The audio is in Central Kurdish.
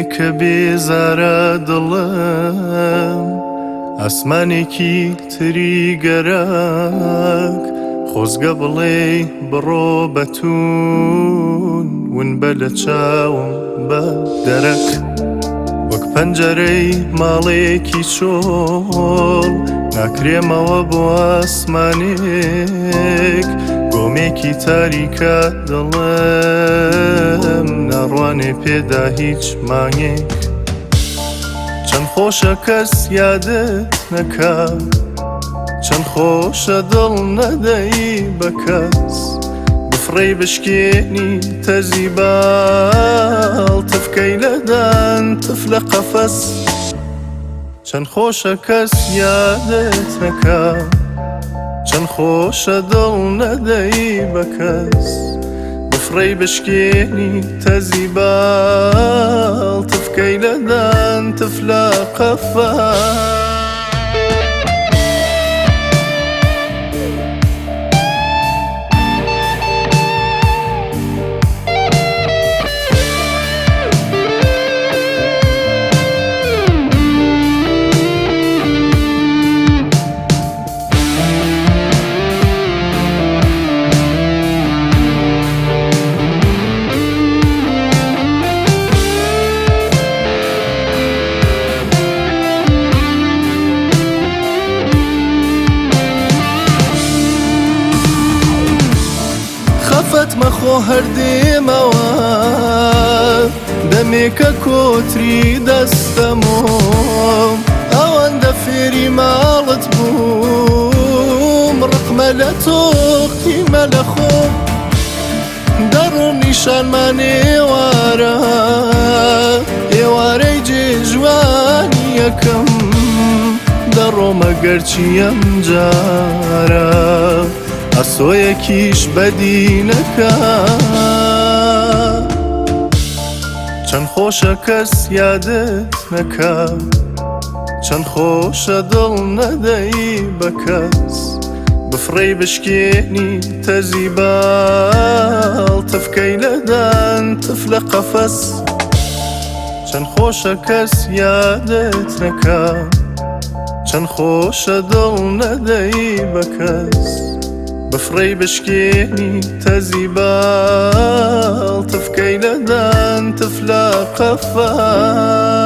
دەمێکە بێزارە دڵم، ئاسمانێکی تری گەرەک. خۆزگە بڵێی بڕۆ بەتوون، ون بە لە چاوم بە دەرەک. وەک پەنجەرەی ماڵێکی چۆڵ، ناکرێمەوە بۆ ئاسمانێک. گۆمێکی تاریکە دڵم، ناڕوانێ پێدا هیچ مانگێک. چەند خۆشە کەس یادت نەکا، چەند خۆشە دڵ نەدەی بە کەس. بفڕێی بشکێنی تەزی باڵ، تفکەی لەدان تف لە قەفەس. چەند خۆشە کەس یادت نەکا، چەند خۆشە دڵ نەدەی بە کەس. بفڕێی بشکێنی تەزی باڵ، تفکەی لەدان تف لە قەفەس. خەفەت مەخۆ هەر دێمەوە، دەمێکە کۆتری دەستەمۆ. ئەوەندە فێری ماڵت بووم، ڕقمە لە تۆ قیمە لە خۆم. دەڕۆم نیشانمان ئێوارە، ئێوارەی جێژوانی یەکەم. دەڕۆمە گەرچی ئەم جارە ئەسۆیەکیش بەدی نەکا. چەند خۆشە کەس یادت نەکا، چەند خۆشە دڵ نەدەی بە کەس. بفڕێی بشکێنی تەزی باڵ، تفکەی لەدان تف لە قەفەس. چەند خۆشە کەس یادت نەکا، چەند خۆشە دڵ نەدەی بە کەس. بفڕێی بشکێنی تەزی باڵ، تفکەی لەدان تف لە قەفەس.